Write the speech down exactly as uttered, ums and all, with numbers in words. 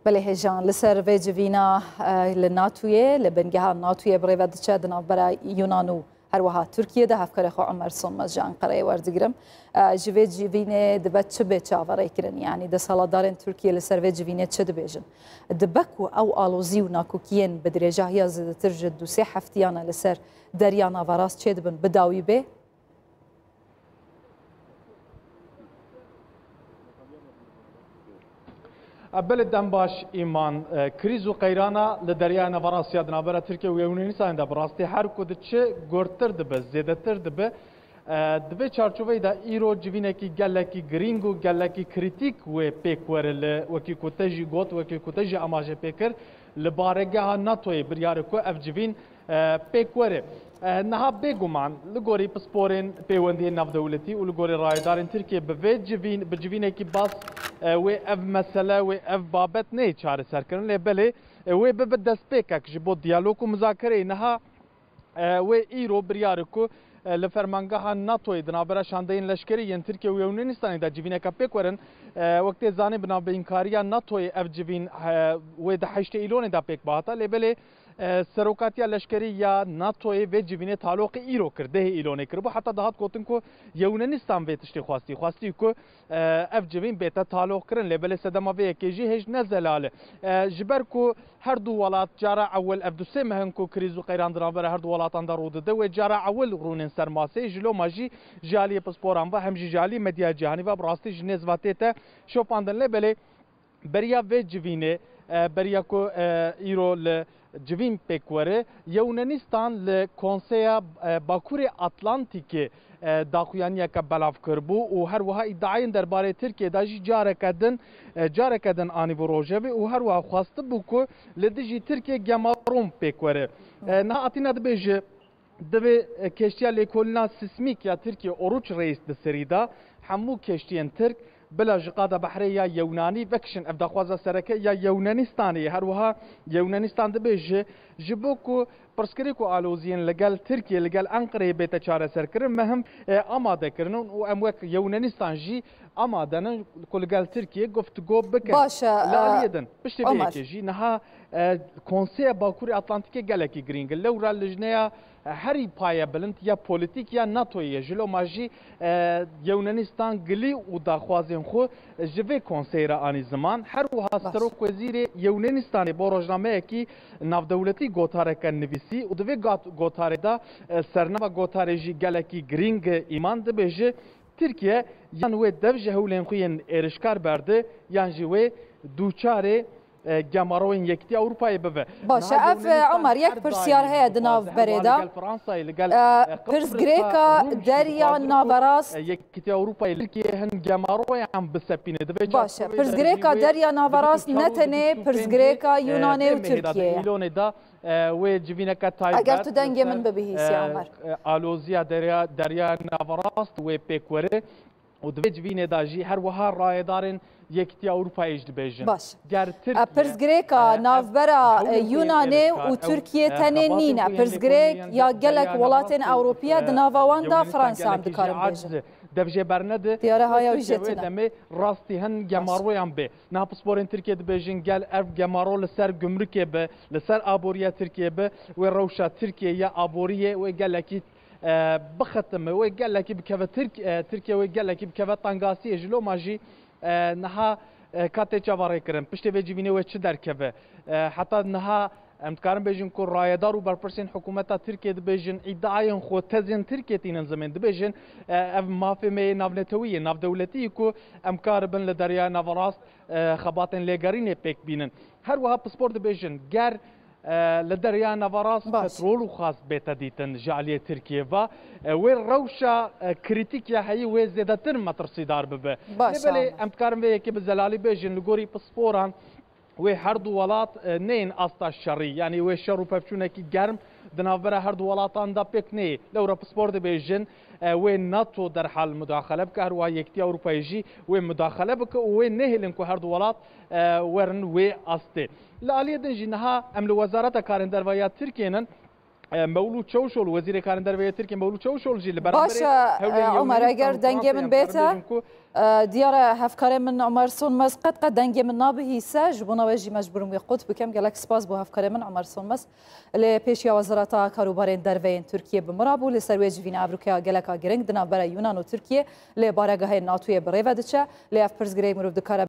Belê hêjan, li ser vê civîna, e, li NATOyê, li bingeha NATOyê bi rê ve diçe di navbera Yunan û herweha Tirkiyê de. Hevkarê xwe Omer Sonmez ji Enqereyê werdigirim. E, ji vê civînê dibe çi bê çaverêkirin? Yanî desthilatdarên Tirkiyê li ser vê civînê çi dibêjin? Dibe ku ew alozî û nakokiyên bi dirêjahiya zêdetir ji du sê heftiyane li ser Derya Naverast çêdibin bi dawî bê? Belê dembaş Îman, e, krîz û qeyrana li Deryaya Naverast ya di navbera Tirkiye û Yewnanistan de bi rastî her ku diçe gortir dibe, zêdetir dibe. E, di vê çarçoveyê de îro civînekî gelekî girîng û gelekî krîtîk wê pêk were li, wekî ku te jî got, wekî ku te jî amaje pê kir, li baregeha NATOyê biryar e ku ev civîn, e, pêk were. E, niha bêguman li gorî pisporên pêwendiyên navdewletî û li gorî rayedarên Tirkiye bi vê civîn, bi civînekî bas, e, wê ev mesele, wê ev babet neyê çareserkirin, lê belê, e, wê bibe destpêkek ji bo diyalog û muzakereyê. Niha, e, wê îro biryar e ku, e, li fermangeha NATOyê di navbera şandeyên leşkerî yên Tirkiye û Yewnanistan de civîneke pêk werin. E, wek tê zanîn, bi navbeynkariya NATOyê ev civîn, e, wê di heştê Îlonê de pêk bihata. Lê belê, e, serokatiya leşkerî ya NATOyê vê civînê taloqî îro kir, dehê Îlonê kiribû. Heta dihat gotin ku Yewnanistan vê tiştê xwestî. Xwestî ku, e, ev civîn bête taloq kirin. Lê belê sedema vê yekê jî hêj ne zelal e. E, ji ber ku her du welat cara ewil, ev du sê meh in ku krîz û qeyran di navbera her du welatan de rû dide, wê cara ewil rûnên ser masê, ji loma jî ji aliyê pisporan ve hem jî ji aliyê medya cîhanî ve bi rastî ji nêz ve tête şopandin. Lê belê beriya vê civînê, e, beriya ku, e, îro li civîn pêk were, Yewnanistan li Konseya, e, Bakurê Atlantîkê, e, daxuyaniyeke belav kiribû û her wiha îdiayên derbarê Tirkiyê de jî careke din, e, careke din anîbû rojevê û her wiha xwestibû ku li dijî Tirkiyê gemaron pêk were. E, niha Atîna dibêje, divê, e, keştiya lêkolîna sismîk ya Tirkiyê Oruç Reis di serî de hemû keştiyên Tirk bila ji qada behrê ya Yewnanî vekişin. Ev daxwaza sereke ya Yewnanistanê ye. Her wiha Yewnanistan dibêje, ji bo ku pirsgirêk û aloziyên li gel Tirkiye, li gel Enqereyê bête çareserkirin, me him, e, amade kirinin û em wek Yewnanistan jî amade ne ku li gel Tirkiye guftûgo bikin. Baş e, Li e, aliyê din, piştî vê Omer. yekê jî niha, e, Konseya Bakurê Atlantîkê gelekî girîng e. Lewra lijneya, e, herî payebilind ya polîtîk ya NATOyê ye. Ji loma jî, e, Yewnanistan gilî û daxwazên xwe ji vê konseyê re anî ziman. Her wiha Baş. Serokwezîrê Yewnanistanê bo rojnameyekî navdewletî gotareke nivîsî û di vê gat-, gotarê de, e, sernava gotarê jî gelekî girîng e, Îman dibêje, Tirkiye yan wê dev ji hewlên xwe yên êrişkar berde, yan jî wê dûçarê, e, gemaroyên Yekîtiya Ewropayê bibe. Baş e, Niha ev, Yewnanistan Omer, yek her pirsyar daîm heye di dixwaze, nav berê her wiha de. Li gel Fransayê, li gel, E, e, Qibrisê, pirsgirêka Rûs Derya jixwaze ku, Naverast e, Yekîtiya Ewropayê li Tirkiye hin gemaroyan bisepîne. Divê Baş e, çarçoveyê de pirsgirêka jî wê Derya Naverast ne tenê pirsgirêka, e, Yunanê û Tirkiyê ye. Îlonê de, e, wê civîneke taybet Eger tu dengê min bibihîsî, e, Omer. E, aloziya derya, derya naverast wê pêk were û di vê civînê de jî her wiha rayedarên Yekîtiya Ewropayê jî dibêjin. Baş. Ger E, Tirkiye, pirsgirêka e, ev navbera, e, hewlên xwe yên Yunanê êrişkar, û ew, Tirkiye e, tenê xebatên nîne. xwe yên Pirsgirêk lêkolînê ya gelek gelek welatên Ewropî ye, e, di nava wan de Fransa hem dikare bêjin. Dev jê bernede. Diyare haya Tirkiye wê demê rastî hin gemaroyan bê. Niha pisporên Tirkiye dibêjin, gel ev gemaro li ser gumrikê be, li ser aboriya Tirkiye be, wê rewşa Tirkiye ya aboriyê wê gelekî, e, bixetime, wê gelekî bikeve Tirk-, e, Tirkiye wê gelekî bikeve tengasiyê. Ji loma jî, e, niha, e, ka tê çaverêkirin, piştê vê civînê wê çi derkeve? E, heta niha Em dikarin bêjin ku rayedar û berpirsên hikûmeta Tirkiyê dibêjin, îdiayên xwe, tezên Tirkiyê tînin zimên, dibêjin, e, ev mafê me yê navnetewî yê, navdewletî yê ku em karibin li Deryaya Naverast, e, xebatên lêgerînê pêk bînin. Her wiha pispor dibêjin, ger, e, li Deryaya Naverast Baş. petrol û xaz bête dîtin ji aliyê Tirkiyê ve, e, wê rewşa, e, krîtîk ya heyî wê zêdetir metirsîdar bibe. Baş, Lê belê Amer. em dikarin vê yekê bi zelalî bêjin, li gorî pisporan, Wê her du welat, e, neyên asta şerî, yanî wê şer û pevçûnekî germ di navbera her du welatan de pêk neyê. Lewra pispor dibêjin, e, wê NATO derhal mudaxele bike, her wiha Yekîtiya Ewropayê jî wê mudaxele bike û wê nehêlin ku her du welat, e, werin wê astê. Li aliyê din jî niha em li Wezareta Karên Derve ya Tirkiyê nin, e, Mewlûd Çavuşoğlu, Wezîrê Karên Derve yê Tirkiyê, Mewlûd Çavuşoğlu jî li Baş beramberê e, Omer, eger dengê min bête, e, diyar e hevkarê min Omer Sonmez qet qet dengê min nabihîse, ji bona we jî mecbûr im wê qut bikim. Gelek spas bo hevkarê min Omer Sonmez. Lê pêşiya Wezareta Karûbarên Derve yên Tirkiyê bi min re bû, li ser wê civîna evrokeya geleka giring di navbera Yunan û Tirkiyê lê baregehên NATOyê bi rê ve diçe. Lê ev pirsgirêk mirov dikare